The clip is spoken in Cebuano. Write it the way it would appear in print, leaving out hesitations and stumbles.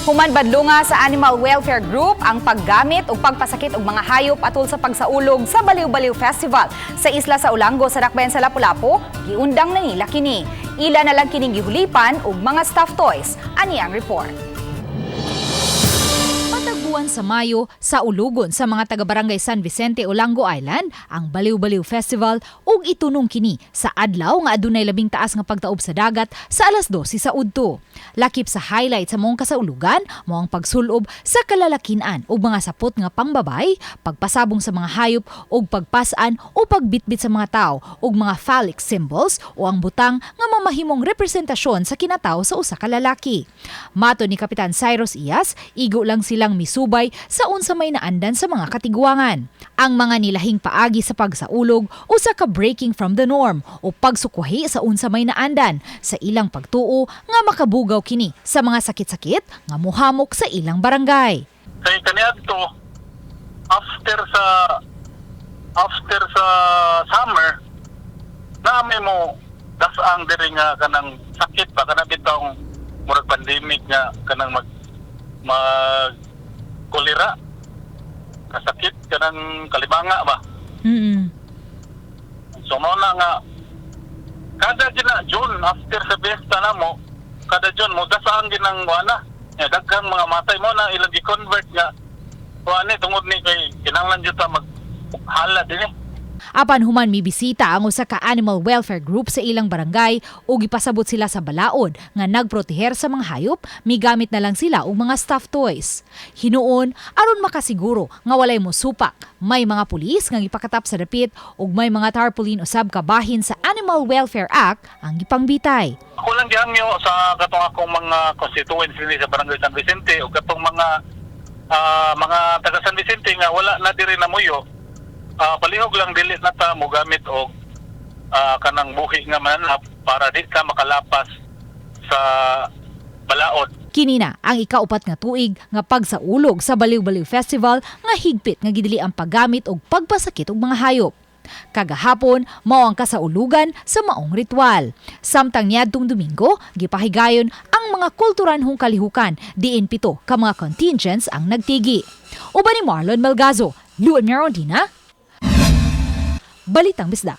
Human badlunga sa Animal Welfare Group ang paggamit ug pagpasakit og mga hayop atol sa pagsaulog sa Baliw-Baliw Festival sa isla sa Olango sa Dakbayan sa Lapu-Lapu, giundang na nila kini. Ila na lang kining gihulipan og mga stuffed toys. Ani ang report. Matag buwan sa Mayo, saulugon sa mga taga-barangay San Vicente, Olango Island, ang Baliw-Baliw Festival ug itunong kini sa adlaw nga adunay labing taas nga pagtaob sa dagat sa alas 12 sa udto. Lakip sa highlight sa maong kasaulugan mao ang pagsulob sa kalalakinan ug mga sapot nga pangbabay, pagpasabong sa mga hayop ug pagpasan o pagbitbit sa mga tao ug mga phallic symbols o ang butang nga mamahimong representasyon sa kinatao sa usa ka lalaki. Matod ni Kapitan Cyrus Iyas, igo lang silang misubay sa unsa may naandan sa mga katiguangan. Ang mga nilahing paagi sa pagsaulog usa ka breaking from the norm o pagsukwahi sa unsa may naandan sa ilang pagtuo nga makabugaw kini sa mga sakit-sakit nga muhamok sa ilang barangay. Kay kaniadto after sa summer na may mo dasang diri nga kanang sakit ba, kanang bitawng murag pandemic nga kanang mag mag kolera kasakit, kanang kalibanga ba. So mao na nga kada gina June, after sa fiesta namo, kada June mo dasang ginang wana nga daghang mga matay mo na ilang gi-convert nga wani tungod ni kay kinahanglan jud ta mag hala dinhi. Apan human mibisita ang usa ka animal welfare group sa ilang barangay ug gipasabot sila sa balaod nga nagproteher sa mga hayop, migamit na lang sila og mga stuffed toys. Hinuon, aron makasiguro nga walay mosupak, may mga pulis nga gipakatap sa dapit ug may mga tarpaulin usab kabahin sa Animal Welfare Act ang gipangbitay. Ako lang gihangyo sa katong akong mga constituents dinhi sa Barangay San Vicente o katong mga taga San Vicente nga wala na diri namuyo, palihog lang dili na ta mogamit og kanang buhi nga mananap para di ka makalapas sa balaod. Kini na ang ikaupat nga tuig nga pagsaulog sa Baliw-Baliw Festival nga higpit nga gidili ang paggamit og pagpasakit og mga hayop. Kagahapon, mao ang kasaulugan sa maong ritual. Samtang niadtong Domingo, gipahigayon ang mga kulturanhong kalihukan, diin 7 ka mga contingents ang nagtigi. Uban ni Marlon Melgazo, Luan Mirondina, Balitang Bisdak.